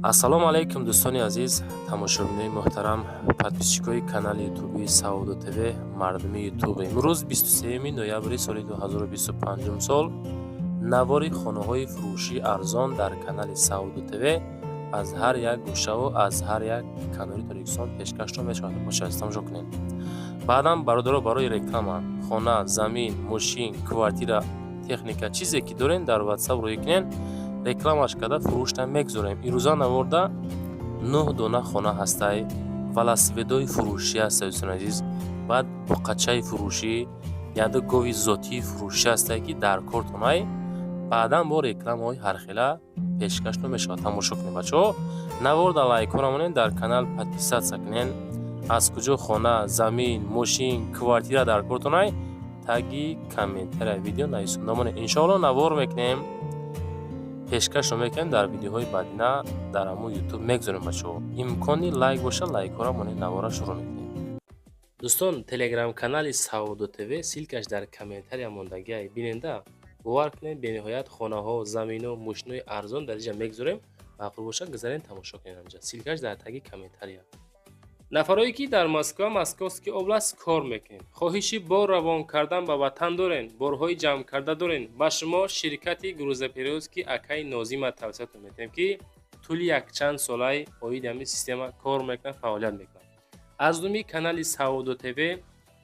Ассалому алайкум, дӯстони азиз, тамошобинои муҳтарам, подписчикои канали ютуби Савдо ТВ, мардуми Ютуб. Имрӯз, 23 ноябри соли 2025 сол, навори хонаҳои фурӯшии арзон дар канали Савдо ТВ аз ҳар як гӯшаву аз ҳар як канори Тоҷикистон пешкашро мешавад. Бошад, тамошо кунед. Баъдан, бародаро, барои реклама хона, замин, мошин, квартира, техника, чизе ки дорем, дар Ватсап рӯй кунед, рекламаш карда, фурӯшта мегузорем. Ирӯза наворда нӯҳ дона хона ҳастай, велосипедои фурӯшӣ ҳастай, дӯстони азиз, баъд буқачаи фурӯшӣ, яду гови зотии фурӯшӣ ҳастай, ки дар кортонай. Баъдан бо рекламаҳои ҳархела пешкашро мешавад. Тамошо кунед, бачаҳо. Наворда лайкҳо намонед, дар канал подписаться кунед. Аз куҷо хона, замин, мошин, квартира дар кортонай, таги комментария видео нависонда монед. Иншоалло, навор мекунем, пешкашро мекунем, дар видеоҳои баъдина дар ҳамун Ютуб мегузорем. Бачаҳо, имкони лайк боша, лайкҳоро монед. Навора шурӯъ мекунем. Дӯстон, телеграм-канали Савдо ТВ, ссылкаш дар комментария мондагиай, биненда. Бовар кунед, бениҳоят хонаҳо, замино, мошинои арзон дар инҷа мегузорем. Маъқул боша, гузарен, тамошо кунед ҳамҷа, ссылкаш дар таги комментария. Нафарое ки дар Москва, Московский область кор мекунед, хоҳиши бор равон кардан ба ватан дорен, борҳои ҷамъкарда дорен, ба шумо ширкати грузоперевозки акаи Нозима тавсиятон метиҳем, ки тӯли якчанд солаи оиди ҳамин система кор мекунад, фаъолият мекунад. Аз номи канали Савдо ТВ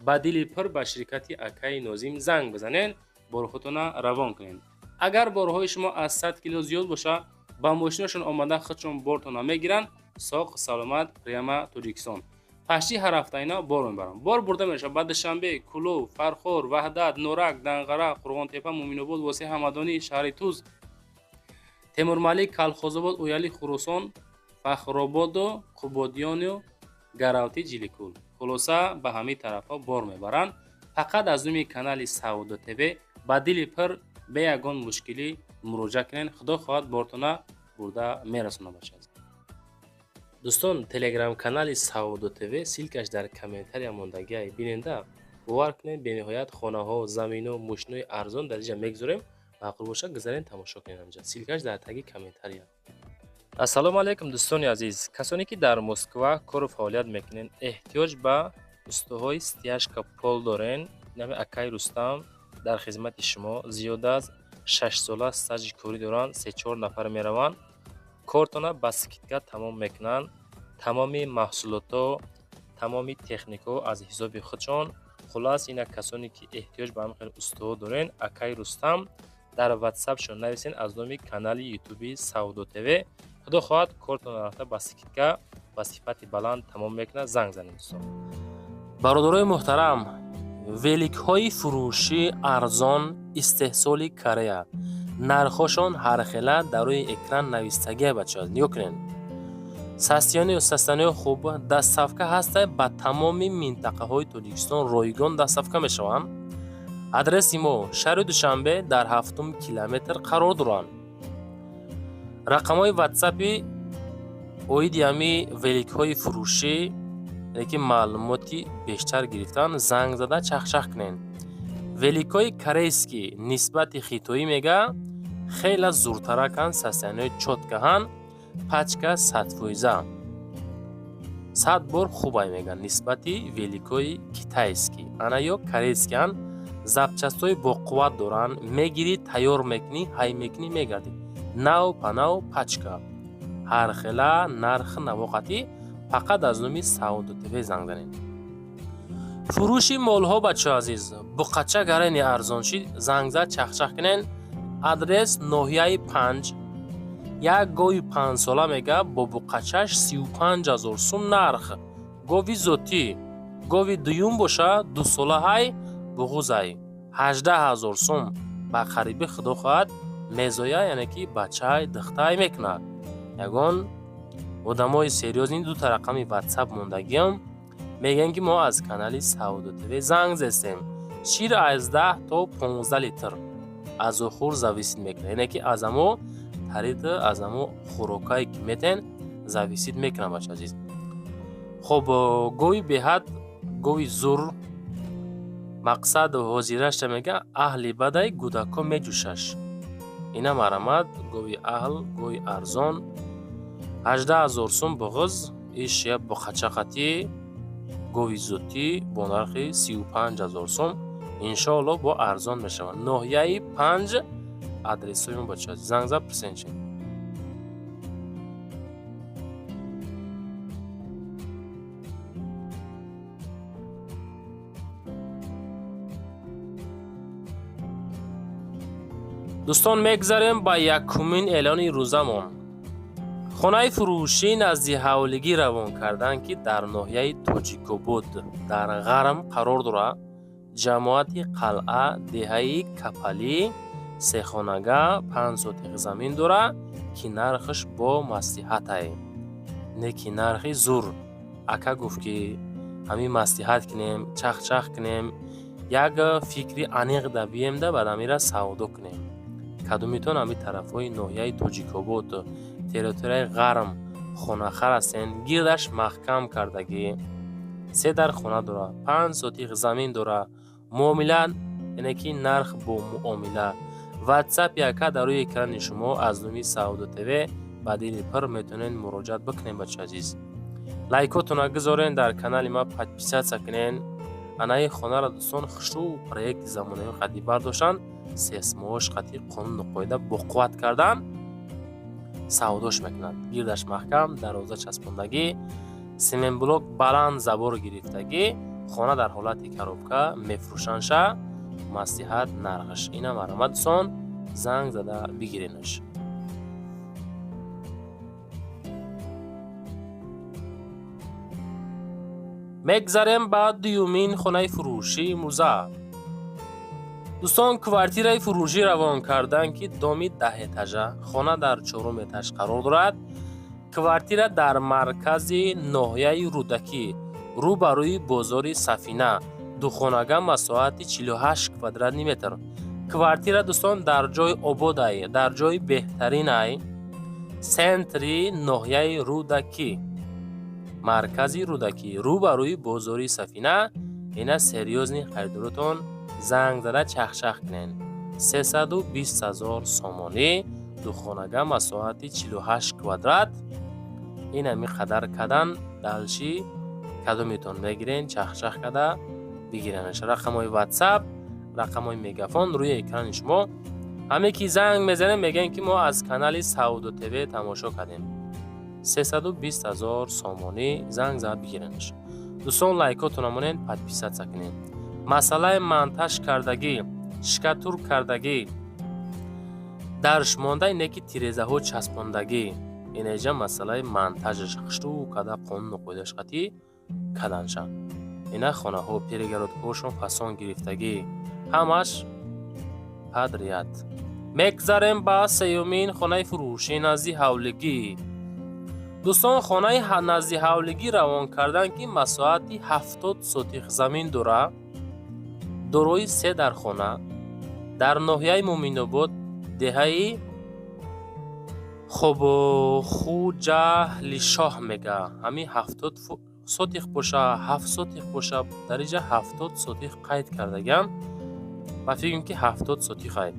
ба дили пур ба ширкати акаи Нозим занг бизанед, борхотона равон кунед. Агар борҳои шумо аз 100 кило зиёд бошад, ба мошинашон омада, худшон бортона мегиранд, соқ саломат прямо Тоҷикистон. Почти ҳар ҳафта ина бор мебаранд. Бор бурда мешавад ба Душанбе, Кӯлоб, Фархор, Ваҳдат, Норак, Данғара, Қурғонтепа, Муъминобод, Восеъ, Ҳамадонӣ, шаҳри Туз, Темурмалик, Калхозобод, Ояли, Хуросон, Фахрободу Қубодиёну Гаравти, Ҷиликул. Хулоса, ба ҳамин тарафҳо бор мебаранд. Фақат аз номи канали Савдо ТВ ба дили пур, бе ягон мушкилӣ муроҷиат кунед. Худо хоҳад, бортона бурда мерасонад, бача. Дӯстон, телеграм-канали Савдо ТВ, ссылкаш дар комментария мондагиай, биненда. Бовар кунед, бениҳоят хонаҳо, замино, мошинои арзон дар инҷа мегузорем. Маъқул бошад, гузарен, тамошо кунед ҳамҷа, ссылкаш дар таги комментария. Ассалому алайкум, дӯстони азиз, касоне ки дар Москва кору фаъолият мекунед, эҳтиёҷ ба устоҳои стяжка пол дорен, нами акаи Рустам дар хизмати шумо. Зиёда аз 6 сола стажи корӣ доранд. Се-чор нафар мераванд, кортона ба скидка тамом мекунанд. Тамоми маҳсулотҳо, тамоми техникаҳо аз ҳисоби худшон. Хулос, ина касоне ки эҳтиёҷ ба ҳамин хел устоҳо дорен, акаи Рустам дар Ватсапшон нависен аз номи канали ютуби Савдо ТВ. Худо хоҳад, кортона рафта, ба скидка, ба сифати баланд тамом мекунад. Занг занед, дӯстон. Бародарои муҳтарам, великҳои фурӯшӣ арзон, истеҳсоли Корея, нархҳошон ҳархела дар рӯи экран навистагия. Бачаҳо, нигоҳ кунед. Состояниё хуб, доставка ҳаста, ба тамоми минтақаҳои Тоҷикистон ройгон доставка мешаванд. Адреси мо: шаҳри Душанбе, дар ҳафтум километр қарор доранд. Рақамҳои Ватсапи оиди ҳами великҳои фурӯшӣ, яъне ки маълумоти бештар гирифтан, занг зада, чахчах кунед. Великҳои корейский нисбати хитоӣ, мега, хеле зуртараканд, состояниҳои чёткаҳанд, пачка 100%, 100 бор хубай, мегӯянд, нисбати великҳои китайский ана ё корейскиянд. Запчастҳои боқувват доранд. Мегирӣ, тайёр мекунӣ, ҳай мекунӣ, мегардӣ, нав па нав пачка. Ҳархела нархи навоқатӣ. Фақат аз номи Савдо ТВ занг занед. Фурӯши молҳо, бачаҳо азиз, буқача гарени арзон шид, занг зад, чахчах кунен. Адрес: ноҳияи Панҷ. Як гови 5-сола, мега, бо буқачаш 35 000 сум нарх. Гови зотӣ. Гови дуюм боша, 2-сола ҳай, буғузай, 18 000 сум. Ба қарибӣ, худо хоҳад, мезоя, яъне ки бачаи духтай мекунад. Ягон одамои серьёзный, дута рақами Ватсап мондагиам, мегӯянд, ки мо аз канали Савдо ТВ занг зестем. Шир аз 10 то 15 литр, аз охур зависит мекунад, яъне ки аз амо тариқи, аз амо хӯрокае ки метен, зависит мекунад, бача азиз. Хоб, гови беҳад гови зур. Мақсад, ҳозирашта, мега, аҳли бадай, гудако меҷӯшаш. Ина, марамат, гови аҳл, гови арзон. 18 000 сум буғыз, иш я буқачақати гови зотӣ бо нархи 35 000 сум, иншоалло, бо арзон мешавад. Ноҳияи 5, адресҳои мо, бача, занг зад, пурсенчи. Дӯстон, мегзарем ба якумин эълони рӯзамон. Хонаи фурӯшӣ назди ҳавлигӣ равон карданд, ки дар ноҳияи Тоҷикобод, дар ғарм қарор дорад, ҷамоати Қалъа, деҳаи Капалӣ. Сехонага, 5 сотих замин дорад, ки нархаш бо маслиҳатай, не ки нархи зур. Ака гуфт, ки ҳамин маслиҳат кунем, чахчах кунем, як фикри аниқ да бием, да баъд амира савдо кунем. Кадомитон ҳамин тарафҳои ноҳияи Тоҷикобод, территорияи ғарм хонахар ҳастен, гирдаш маҳкам кардагӣ, се дар хона дорад, 5 сотих замин дорад, муомила, яъне ки нарх бо муомила. Ватсапи ака дар рӯи экрани шумо. Аз номи Савдо ТВ ба дили пир метавонед муроҷиат бикунем. Бача азиз, лайкотона гузорен, дар канали ма подписаться кунен. Анаи хонаро, дӯстон, хушрӯ проекти замонавӣ қатӣ бардоштанд, сейсмош қатӣ, қонуну қоида боқувват кардан, савдош мекунад. Гирдаш маҳкам, дарвоза часпондагӣ, семенблок, баланд забор гирифтагӣ, хона дар ҳолати коробка мефурӯшандша. Маслиҳат нархаш ина, марҳамат, дӯстон, занг зада бигиренаш. Мегзарем ба дуюмин хонаи фурӯшӣ имрӯза. Дӯстон, квартираи фурӯшӣ равон карданд, ки доми 10 этажа, хона дар чорум этаж қарор дорад. Квартира дар маркази ноҳияи Рӯдакӣ, рӯ ба рӯи бозори Сафина, духонага, масоҳати 48 квадратный метр. Квартира, дӯстон, дар ҷои ободай, дар ҷои беҳтаринай, центри ноҳияи Рӯдакӣ, маркази Рӯдакӣ, рӯ ба рӯи бозори Сафина. Ина серьёзный харидоротон занг зада чахчах кунед. 320 000 сомонӣ, духонага, масоҳати 48 квадрат. Ин ҳами қадар кадан дальше кадометон мегирен, чахчах када бигиранаш. Рақамҳои Ватсап, рақамҳои Мегафон рӯи экрани шумо. Ҳаме ки занг мезанем, мегӯем, ки мо аз канали Савдо ТВ тамошо кардем. 320 000 сомонӣ, занг зада бигиренаш. Дӯстон, лайкотона монед, подписаться кунед. Масъалаи монтаж кардагӣ, штукатур кардагӣ, дарш монда, ине ки тирезаҳо часпондагӣ, инеҷа масъалаи монтажаш хушрӯ када, қонуну қоидаш қатӣ каданша. Ина хонаҳо, перегородкаҳошон фасон гирифтагӣ, ҳамаш подряд. Мегзарем ба сеюмин хонаи фурӯшӣ назди ҳавлигӣ. Дӯстон, хонаи назди ҳавлигӣ равон карданд, ки масоҳати 70 сотих замин дорад, дорои се дар хона, дар ноҳияи Муъминобод, деҳаи Хубхуҷалишоҳ мега. Ҳамин 70 сотих боша, 7 сотих боша, дар инҷа 70 сотих қайд кардагиам. Ба фикрам, ки 70 сотихай.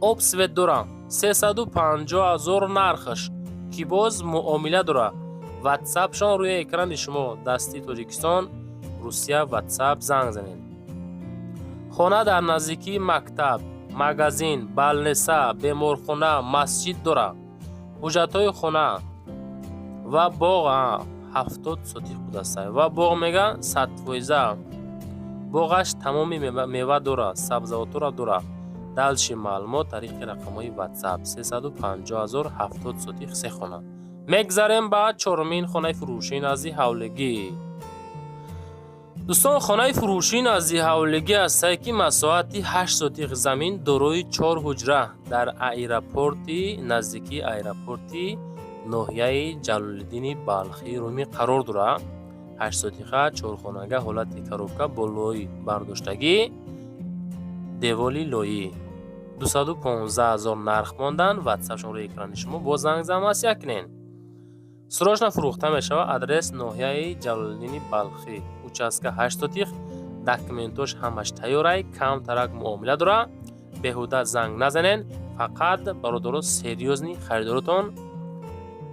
Об, свет дорам. 350 000 нархаш, ки боз муомила дорад. Ватсапшон рӯи экрани шумо, дасти Тоҷикистон, Русия, Ватсап занг занед. Хона дар наздикии мактаб, магазин, больница, беморхона, масҷид дорад. Ҳуҷҷатҳои хона ва боғ 70 сотих будааст ва боғ мега 100%. Боғаш тамоми мева дорад, сабзавотҳоро дорад. Дальше маълумот тариқи рақамҳои Ватсап. 350 000, 70 сотих, се хона. Мегзарем ба чорумин хонаи фурӯшӣ назди ҳавлигӣ. Дӯстон, хонаи фурӯшӣ назди ҳавлигӣ ҳастае, ки масоҳати 8 сотих замин, дорои чор ҳуҷра, дар аэропорти, наздикии аэропорти ноҳияи Ҷалолиддини Балхӣ Румӣ қарор дорад. 8 сотиха, чорхонага, ҳолати коробка, болои бардоштагӣ, деволи лоӣ. 215 000 нарх монданд. Ватсапшон рӯи экрани шумо, боз занг зада маслиҳат кунед. Срочно фурӯхта мешавад. Адрес: ноҳияи Ҷалолиддини Балхӣ, участка 8 сотих, документош ҳамаш тайёрай, камтарак муомила дорад. Беҳуда занг назанед, фақат бародаро серьёзный харидоротон.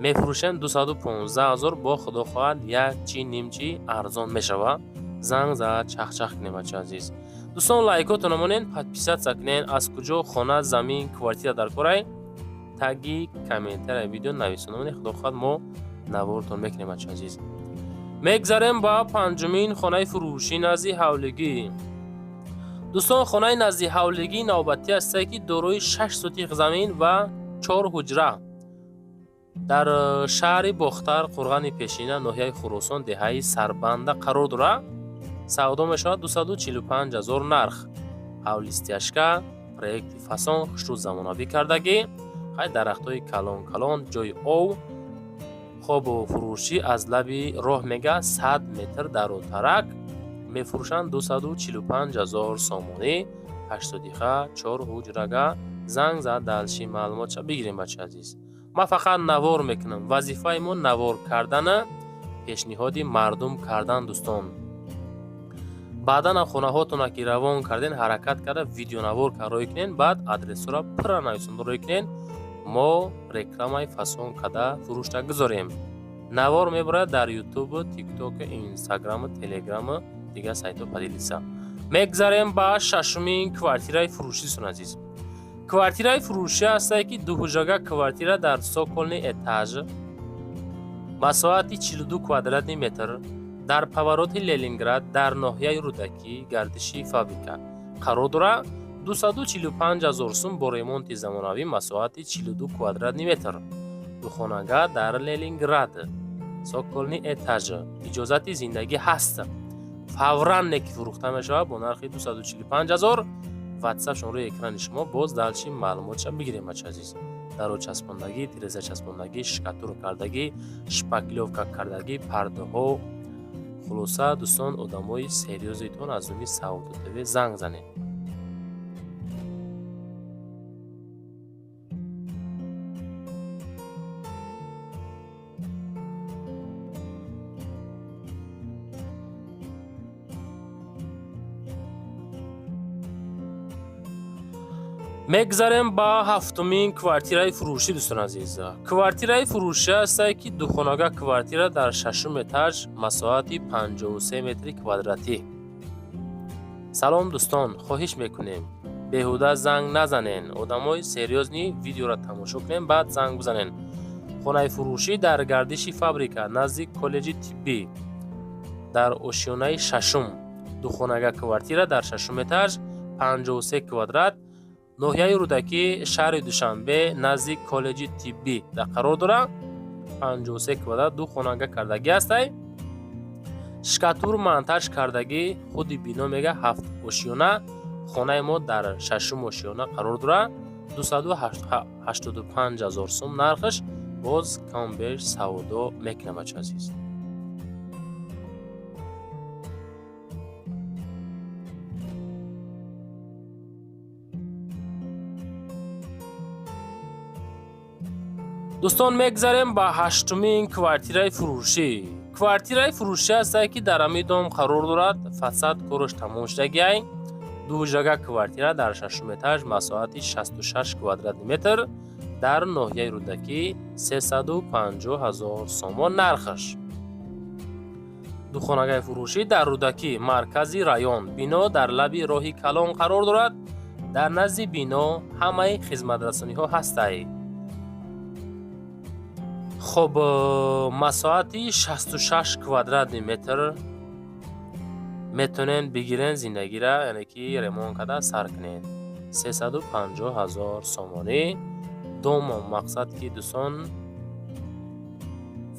Мефурӯшем 215 000, бо худо хоҳад, як чи нимчи арзон мешавад. Занг зад, чахчах кунем, бача азиз. Дӯстон, лайкотона монен, подписаться кунен. Аз куҷо хона, замин, квартира дар корай, таги комментария видео нависонамоне, худо хоҳад, мо навортон мекунем, бача азиз. Мегзарем ба панҷумин хонаи фурӯшӣ назди ҳавлигӣ. Дӯстон, хонаи назди ҳавлигӣ навбатӣ ҳастае, ки дорои 6 сотих замин ва чор ҳуҷра дар шаҳри Бохтар, Қурғани Пешина, ноҳияи Хуросон, деҳаи Сарбанда қарор дорад. Савдо мешавад, 245 000 нарх. Ҳавли стяжка, проекти фасон, хушрӯ, замонавӣ кардагӣ, хай, дарахтҳои калон калон, ҷои ов. Хобу фурӯшӣ аз лаби роҳ мега, 100 метр даротарак. Мефурӯшанд 245 000 сомонӣ, 8 сотиха, чор ҳуҷрага. Занг зад, дальше маълумотша бигирем, бача азиз. Ман фақат навор мекунам, вазифаи мо навор кардана, пешниҳоди мардум кардан. Дӯстон, баъдан хонаҳотона ки равон карден, ҳаракат карда видеонавор рой кунен, баъд адресҳоро пурра нависонда рой кунен, мо рекламаи фасон карда фурӯшта гузорем. Навор мебарад дар Ютубу, Тиктоку, Инстаграму, Телеграму, дигар сайтҳо поделиться. Мегзарем ба шашумин квартираи фурӯшӣ. Дӯстон азиз, квартираи фурӯшӣ ҳастае, ки дуҳуҷрага квартира дар цокольный этаж, масоҳати 42 квадратный метр, дар повороти Ленинград, дар ноҳияи Рӯдакӣ, гардиши фабрика қарор дорад. 245 000 сум бо ремонти замонавӣ, масоҳати 42 квадратный метр, духонага дар Ленинград, цокольный этаж, иҷозати зиндагӣ ҳаст. Фавран не ки фурӯхта мешавад бо нархи 245 000. Ватсапшон рӯи экрани шумо, боз дальше маълумотша бигирем, бача азиз. Даро часпондагӣ, тиреза часпондагӣ, штукатур кардагӣ, шпаклёвка кардагӣ, пардаҳо. Хулоса, дӯстон, одамои серьёзный тон аз номи Савдо ТВ занг занед. Мегзарем ба ҳафтумин квартираи фурӯшӣ. Дӯстон азиз, квартираи фурӯшӣ ҳастае, ки духонага квартира дар шашум этаж, масоҳати 53 метри квадратӣ. Салом, дӯстон, хоҳиш мекунем, беҳуда занг назанен. Одамои серьёзный видеоро тамошо кунем, баъд занг бизанен. Хонаи фурӯшӣ дар гардиши фабрика, назди коллеҷи тиббӣ, дар ошёнаи шашум, духонага квартира дар шашум этаж, 53 квадрат, ноҳияи Рӯдакӣ, шаҳри Душанбе, назди коллеҷи тиббӣ дар қарор дорад. 53 квадрат, ду хонага кардагӣ ҳастай, штукатур, монтаж кардагӣ. Худи бино мега ҳафт ошёна, хонаи мо дар шашум ошёна қарор дорад. 285 000 сум нархаш, боз камбеш савдо мекунам, бача азиз. Дӯстон, мегзарем ба ҳаштумин квартираи фурӯшӣ. Квартираи фурӯшӣ ҳастае, ки дар ҳамин дом қарор дорад, фасад кораш тамом шудагиай. Дуҳуҷрага квартира дар шашум этаж, масоҳати 66 квадратный метр, дар ноҳияи Рӯдакӣ, 350 000 сомон нархаш. Духонагаи фурӯшӣ дар Рӯдакӣ, маркази район, бино дар лаби роҳи калон қарор дорад. Дар назди бино ҳамаи хизматрасониҳо ҳастай. Хоб, масоҳати 66 квадратный метр, метавонед бигирен, зиндагира, яъне ки ремонт карда сар кунед. 350 000 сомонӣ. Домо мақсад ки, дӯстон,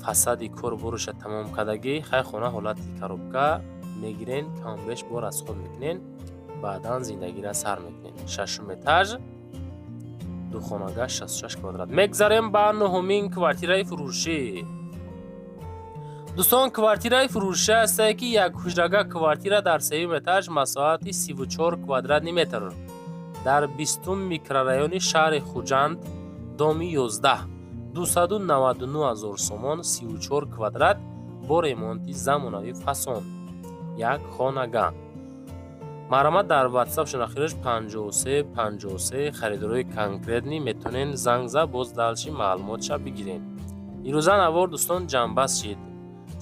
фасади кор буруша тамом кардагӣ. Хай, хона ҳолати коробка мегирен, камбеш бо расход мекунен, баъдан зиндагира сар мекунен. Шашум этаж, духонага, 66 квадрат. Мегзарем ба нуҳумин квартираи фурӯшӣ. Дӯстон, квартираи фурӯшӣ ҳастае, ки як ҳуҷрага квартира дар сеюм этаж, масоҳати 34 квадратный метр, дар 20-ум микрорайони шаҳри Хуҷанд, доми 11, 299 000 сомон, 34 квадрат, бо ремонти замонавӣ фасон, як хонага. Марҳамат, дар ватсапшон ахираш 53 53. Харидорои конкретный метавонен занг зад, боз дальше маълумотша бигирен. Ирӯза навор, дӯстон, ҷамъбаст шид.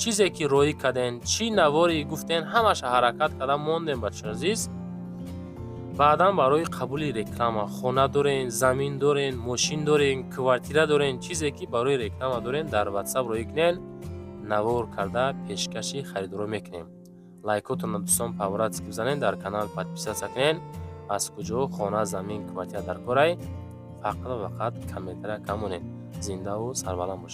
Чизе ки роӣ карден, чӣ наворе гуфтен, ҳамаша ҳаракат карда мондем, бачаи азиз. Баъдан барои қабули реклама хона дорен, замин дорен, мошин дорен, квартира дорен, чизе ки барои реклама дорен, дар Ватсап роӣ кунен, навор карда пешкаши харидоро мекунем. Лайкотонро, дӯстон, по-братски бизанен, дар канал подписаться кунен. Аз куҷо хона, замин, квартира дар корай, фақат ва фақат комментария камонед. Зиндаву сарбаланд бошед.